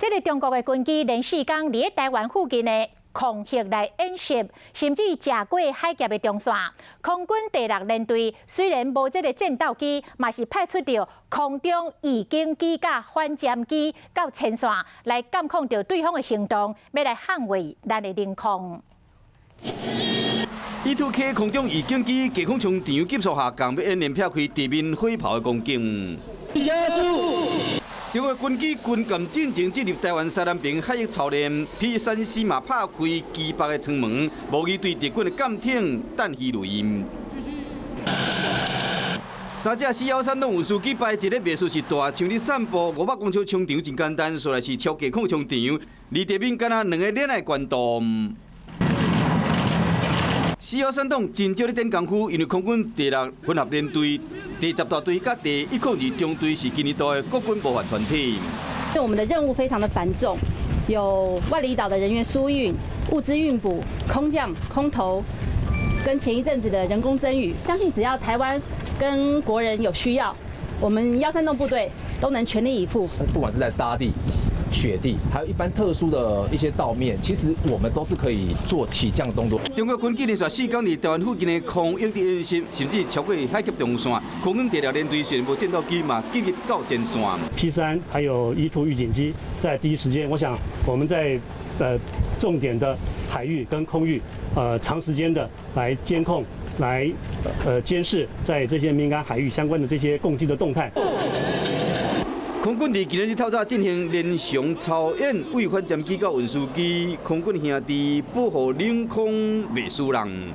這个中國的軍機連四工佇咧臺灣附近的空域來演習，甚至鋏過海峽的中線。空軍第六聯隊雖然無這个戰鬥機，嘛是派出著空中預警機佮反潛機到前線來監控著對方的行動，欲來捍衛咱的領空。 E2K 空中預警機低空衝場急速下降，欲演練劈開地面火炮的攻擊。結束。中國軍機軍艦進前進入臺灣西南邊海域操練，P-3C 嘛拍開機腹的艙門，模擬對敵軍的艦艇彈魚雷。三架C-13運輸機排一个袂輸是大，像咧散步500公尺衝場真簡單，煞來是超低空衝場，離地面敢若兩个鏈仔懸度。C-13真少咧點功夫，因為空軍第六混合聯隊第10大隊佮第102中隊是今年度的國軍模範團體。我們的任務非常的繁重，有外離島的人員疏運、物資運補、空降、空投，跟前一陣子的人工增雨。相信只要台灣跟國人有需要，我們136部隊都能全力以赴。不管是在沙地、雪地，還有一般特殊的一些道面，其實我們都是可以做起降動作。中國軍機連續四工佇臺灣附近的空域佇演習，甚至超過海峽中線。空軍第六聯隊雖然無戰鬥機，嘛進入到前線。 P-3還有 E-2 預警機，在第一時間，我想我們在重點的海域跟空域，長時間的來監控、來監視在這些敏感海域相關的這些共機的動態。空軍佇今仔日透早進行連續操演，為反潛機佮運輸機，空軍兄弟保護領空袂輸人。